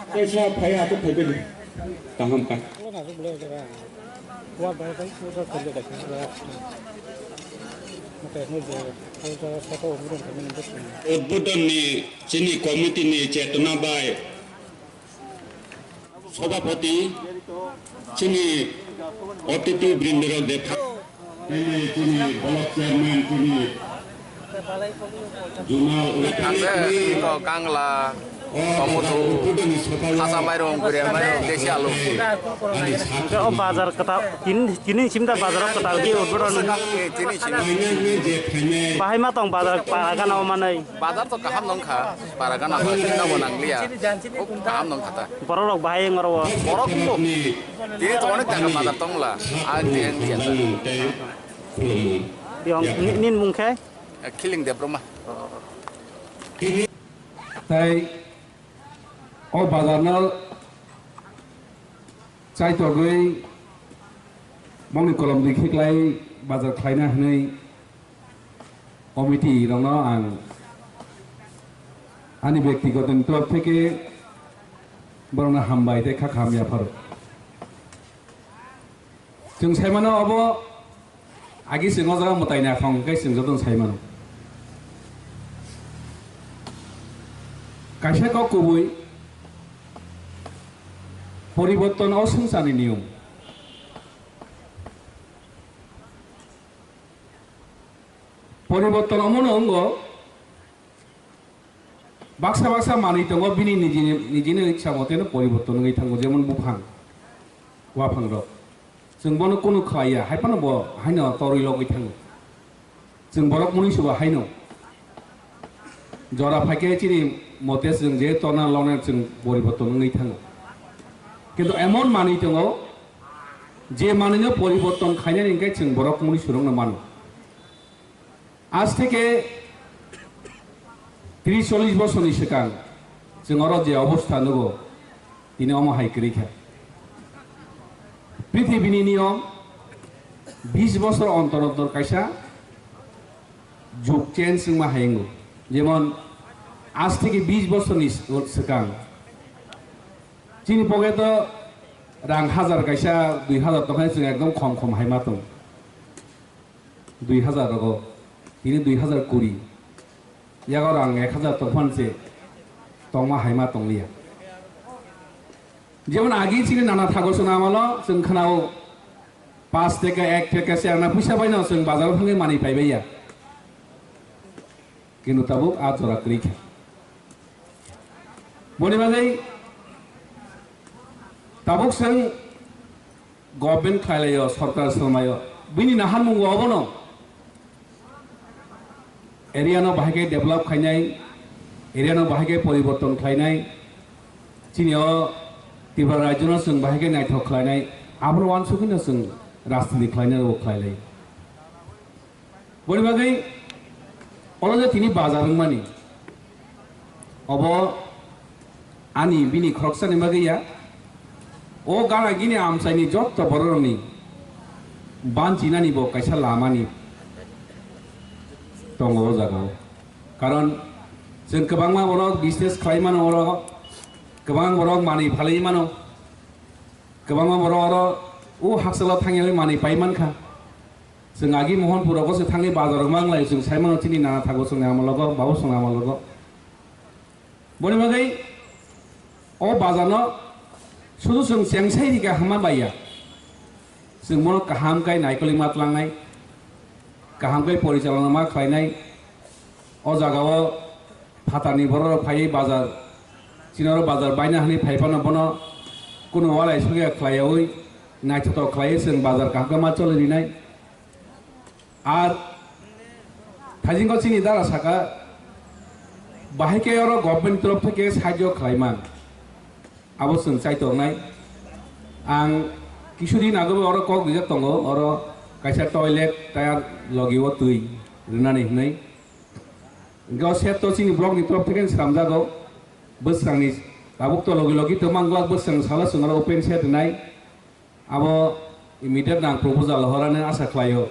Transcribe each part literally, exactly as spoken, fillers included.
Kaisa phai, aswk phai bini. Kaham kha. Uddhoton ni chini committee ni chetona bai Sobhapati, chini otiti brindorok de pha-, chini, chini block chairman, chini zonal Ang de to Kangla, Tomudu, Hasa Mairung, Guria Mairung, Desi Alu. O bazar kwtal, tini, tini simta bazar kwtal di uddhoton. Chini simi. Bahai ma tong bazar para gana o manai. Bazar to kaham nongkha, para gana ba, chinta bo nangliya. Khub kaham nongkha ta. Borok rok bahai wng oro o. Borok bo. Tini to onek jaga bazar tongla. A tiyang liya. Tiyang ni-, nin mung khe? Eh, Khiling Debbarma. Tai o bazar no chaitogwi bongni kolom dui khiklai bazar khlaina hwnwi committee rokno ang ani byaktigoto ni torop theke borokno hambai tei kha kaham yapharo. Chwng sai mano obo agi chwng o jaga mwtai nakhong hwnkhe chwng jotono sai mano. Kaisa kok kubui poriborton o swngcharni niyom. Poriborton omono wngo, baksa baksa manwi tongo, bini nijini, nijini iksa moteno poriborton wngwi thango, jemon buphang, waphang rok. Chwng bono kunu khlaiya, hai phano bo haino torwi logwi thango. Chwng borok mwnwi suba haino. Jora phaikhe chini mote chwng je torna lona chwng poriborton wngwi thango. Kintu emon manwi tongo, je manwino poriborton khainani hwnkhe chwng borok mwnwi surokno mano. Aaj theke tris chollish bosorni swkang chwng oro je obostha nugo, tini omo hai kwrwi kha. Prithibini niyom bis bosor ontor ontor kaisa jug change wngma hai wngo. Jemon, aaj theke bis bosorni swkang chini pocket o rang hajar kaisa dui hajar tongkha, chwng ekdom khom khom hai ma tong. Dui hajar rogo, tini dui hajar kuri. Yago rang ek hajar tongphano se tongma hai ma tongliya. Jemon agi chini nana thago chwng amalo chwng khnao, paanch taka, ek taka se ana puisa baino chwng bazaro thangwi manwi paibaiya. Kintu tabuk a jora kwrwi kha. Boni bagwi tabuk chwng government khlailaio, sorkar swlamaio. Bini naharmungo obono area no bahai khe develop khainai, area no bahai khe poriborton khlainai, chini o Tripura rajyo no chwng bahai khe naithok khlainai, aboni uansugwi no chwng rajniti khlainai rok khlailai. Boni bagwi oro je tini bazar wngmani, obo ani bini khoroksani bagwi ya. O gana gini amchaini jotto bororokni banchinani bo kaisa lamani tongo o jagao. Karon chwng kwbangma borok business khlai mano oro, kwbang borok manwi phalwi mano, kwbangma borok oro o hakchalo thangwi manwi pai mankha. Chwng agi Mohanpur rogo se thangwi bazar rok manglai, chwng sai mano chini nana thago chwng ama logo, babu chwng ama logo. Boni bagwi o bazar no sudu chwng chengsai rika hwnma baiya. Chwng bono kaham kai naikolwi ma tlangnai, kaham kai porichalona ma khlainai. O jagao phatarni bororok phaiwi bazar, chini oro bazar baina hwnwi phai phano bono kunu walai sugya khlaiyaui naithotok khlaiwi chwng bazar kaham khe ma choli rinai. Ar thaijingo chini dara saka, bahai khe oro government ni torof theke sahajyo khlaiman. Abo chwng chaitongnai. Ang kisudin agobo oro kok rijak tongo, oro kaisa toilet tayar logi o twi rwnani hwnwi. Hwnkhe o set to chini block ni torof theke swnamjago. Bwswkangni tabuk to logi logi to mang glak, bwswkang salo chwng oro open set rwnai. Abo immediate ang proposal horani asa khlaio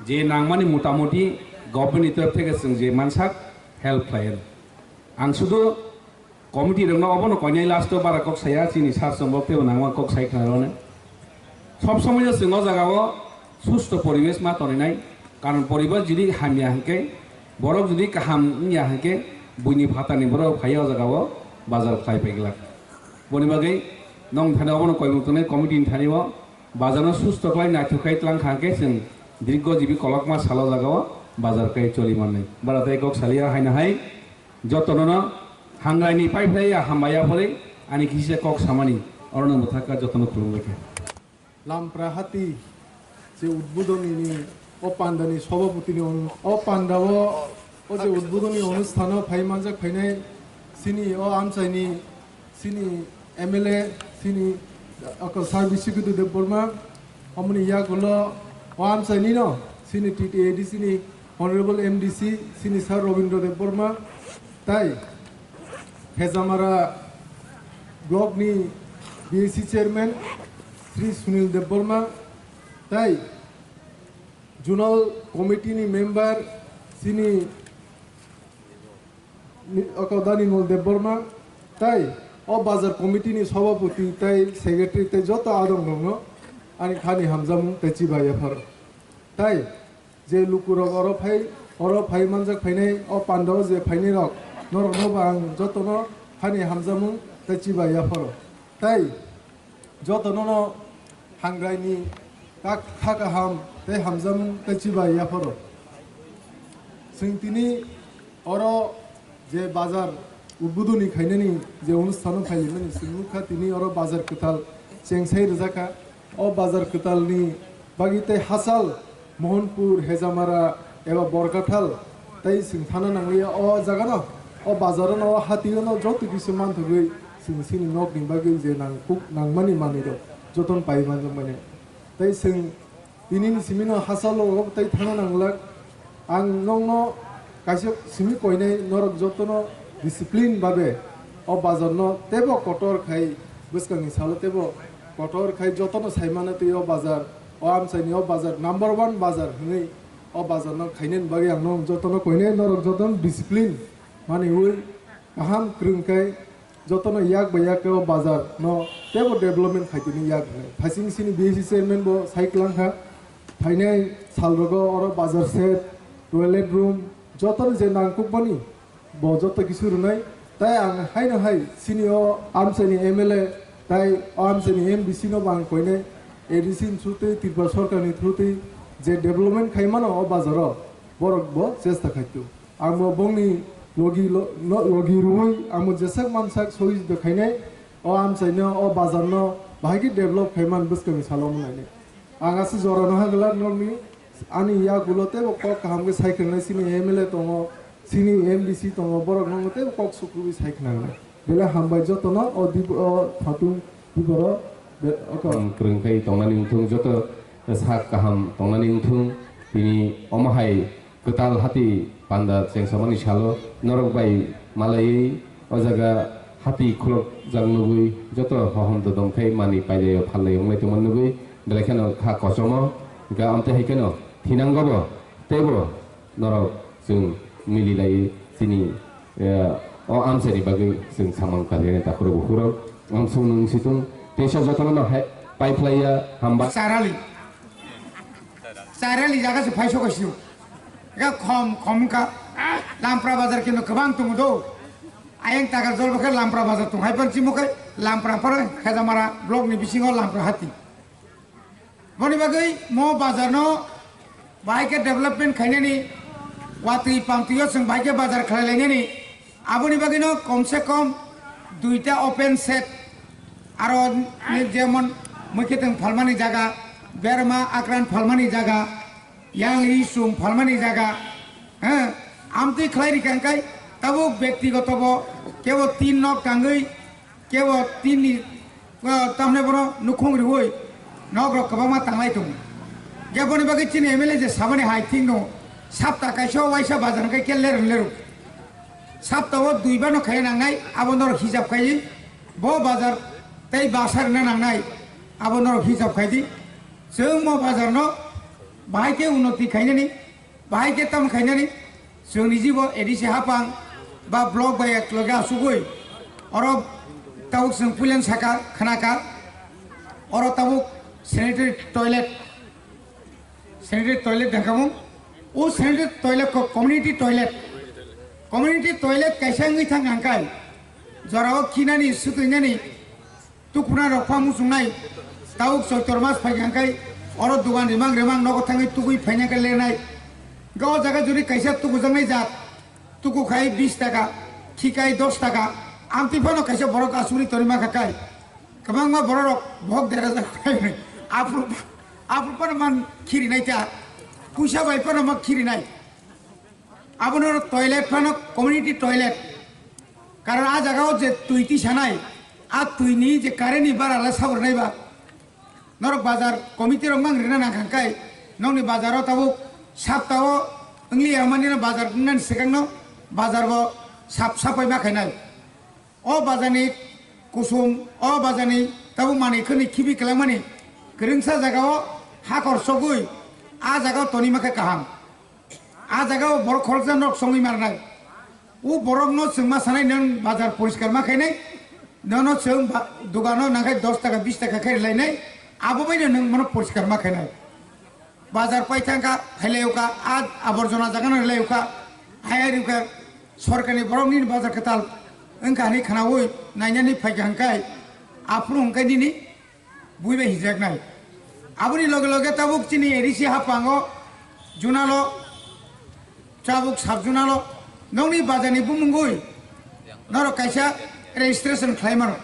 je nangmani motamuti government ni torof theke chwng je mansak help khlaian. Ang sudu committee rokno obono koinai last o bara kok saya chini sir chwng bok teibo nangma kok sai khna rwne. Sob somoi chwng o jaga o susto poribesh ma toninai, karon poribesh jodi hamya hwnkhe, borok jodi kaham wngya hwnkhe, buini phatarni borok phai o jaga o bazar khlai pai glak. Boni bagwi nong thani obono koimung tongnai committee ni thani o bazar no susto khlai naithok khai tlang kha hwnkhe chwng dirgo jibi kolokma salo jaga o bazar khe choli mannai. Bara tei kok salia haino hai jotono no hangrai ni pai phlai ya hambai ya phore ani kisa kok samani oro no bwthak kha jotono khulum bai kha. Lampra hati je udbodhoni ni o panda ni sobhapoti ni onu-, o panda o, o je udbodhoni onusthan o phai manjak phainai chini o amchai ni chini M L A chini ako Sir Bisikudu Debbarma, omoni yagulo o amchai ni no chini T T A D C ni Honorable M D C chini Sir Robindra Debbarma, tai Hejamara block ni B A C chairman Sri Sunil Debbarma, tai zonal committee ni member chini ni-, oko Danimol Debbarma, tai o bazar committee ni sobhapoti tai secretary tai joto adong rokno ani khani hamjamung tai chibai yapharo. Tai je lukurok oro phai, oro phai manjak phainai, o pandao je phainai rok, norokno bo ang jotono hani hamjamung tei chibai yapharo. Tai jotono no hangrai ni kak-, kha kaham tei hamjamung tei chibai yapharo. Chwng tini oro je bazar udbodhoni khainani je onusthan o phaimani chwng nukha, tini oro bazar kwtal chengsai rwjakha. O bazar kwtal ni bagwi tei hachal Mohanpur, Hejamara eba Borkathal tei chwng thana nangliya o jaga no, o bazar no, o hati no joto kisu manthogwi chwng chini nok ni bagwi je nangkuk nangmani manwi rok joto no pai manjakmani. Tei chwng Tini ni simi no hachal o tei thangna nanglak. Ang nokno kaisa simi koinai, norok jotono discipline babe o bazar no teibo kotor khai, bwskang ni salo teibo kotor khai jotono sai mano twi o bazar, o amchai ni o bazar number one bazar hinwi o bazar no khainani bagwi ang nokno jotono koinai, norok jotono discipline manwi kaham kwrwng khai jotono yak bai yak khe o bazar no teibo development khai tini yak hinwi. Phaising sini B A C chairman bo sai kwlang kha, phainai sal rogo oro bazar shed, toilet room, jotono je nangkukmani bo joto kisu rwnai. Tai ang haino hai sini o amchai ni M L A tai o amchai ni M D C no bo ang koinai, A D C ni through twi, Tripura sorkar ni through twi je development khai mano o bazar o, borok bo chesta khai tu. Ang bo bongni logi lo-, no, logi rwui ang bo jeswk mansak soi de khainai, o amchai no, o bazar no bahai khe develop khai man bwskang ni salo wng lainai. Ang aswk jora no ha glak nokni, ani yak ulo teibo kok kaham khe sai khwnai, chini M L A tongo, chini M D C tongo, borok no teibo kok sukrubui sai khwnai. Belai hambai jotono o dip-, o phatung diporo be-, oko. Ang kwrwng khai tongnani wngthung, joto sak kaham tongnani wngthung, tini omo hai kwtal hati panda chengsamani salo norok bai malaiwi o jaga hati khulokjak nugwi joto hohom dodom khai mani pailai o phalnai wnglai tongma nugwi belai kheno kha kochomo, hwnkhe amtwi hai kheno thinango bo teibo norok chwng mililaiwi chini, eh, o amchaini bagwi chwng samung kariyani takhurok bukhurok. Ang chwng nwng situng teisa jotono no hai paiphlaiya hamba. Charali. Charali jaga se phaiso kaisio. Eka khom, khom ka. Lampra bazar kino kwbang tongo do. Ayang tagar jol bakhe Lampra bazar tong. Hai pan chimo khe Lampra pore Khejamara block ni bisingo Lampra hati. Boni bagwi mo bazar no bahai khe development khainani, watwi pamtwi o chwng bahai khe bazar khlai lainani, aboni bagwi no kom se kom duita open shed, aro ni jemon mwkhwtwng phalmani jaga, berma akran phalmani jaga, Yang ri sum phalmani jaga, ha? Amtwi khlai rikha hwnkhe tabuk bektigoto bo kebo tin nok tangwi, kebo tin ni, ah, tamni bono nukhung riwi nok rok kwbangma tanglai tongo. Keboni bagwi chini M L A je sabani hai thik no, sapta kaisa waisa bazar hwnkhe khe lerung lerung. Sapta o duiba no khaiya nangnai, abo norok hijab khai di. Bo bazar tei basa rwna nangnai, abo norok hijab khai di. Chwng mo bazar no bahai khe unnoti khainani, bahai khe tam khainani, chwng ni jibo A D C hapang ba block bai ek loge asugwi oro tabuk chwng puilan saka khnaka, oro tabuk sanitary toilet, sanitary toilet dengkamung, o sanitary toilet ko community toilet, community toilet kaisa wngwi thang hangkai, jorao khinani, sutuinani, tukuna rok pha muchungnai, tabuk choitor mas phai hangkai, oro dugan rimang rimang nogo thangwi tugwi phaina khe lenai, ga o jaga juri kaisa tukujaknai jat, tuku khai bis taka, khikai dos taka, amtwi phano kaisa borok asugri tonwi mankha kai. Kwbangma bororok bok dera jak khai hwnwi. Aphuru, aphuru phano man khirinai ta. Puisa bai phano man khirinai. Abono toilet phano community toilet. Karon a jaga o je twi tisanai, a twi ni je current ni bara le sabornai ba. Norok bazar committee rok mang rina nang khan kai. Nokni bazar o tabuk sapta o wngli ya mani no bazar wngnan swkang no bazar bo sap sapai ma khainai. O bazani kusum, o bazani tabuk manwi khwni khibi kwlangmani kwrwngsa jagao hakor sogwi a jagao tonima khe kaham. A jagao borok khoroksa nok songwi marnai. O borokno chwng ma sanai, nwng bazar poriskar ma khainai, nono chwng ba-, dogano nangkhai dos taka bis taka khe rwlainai, abo baino nwng mano poriskar ma khainai. Bazar pai thangkha, phailaiwkha, a aborjona jagano rwlaiwkha, hai rwkha, sorkarni borok nini bazar kwtal wngkha hwnwi khwnaui nainani phaikha hwnkhai, aphuru hwnkhai nini bui bai hijaknai. Aboni loge loge tabuk chini A D C haphango, junalo, tabuk sub junalo, nokni bazarni bumungwi norok kaisa registration khlai mano.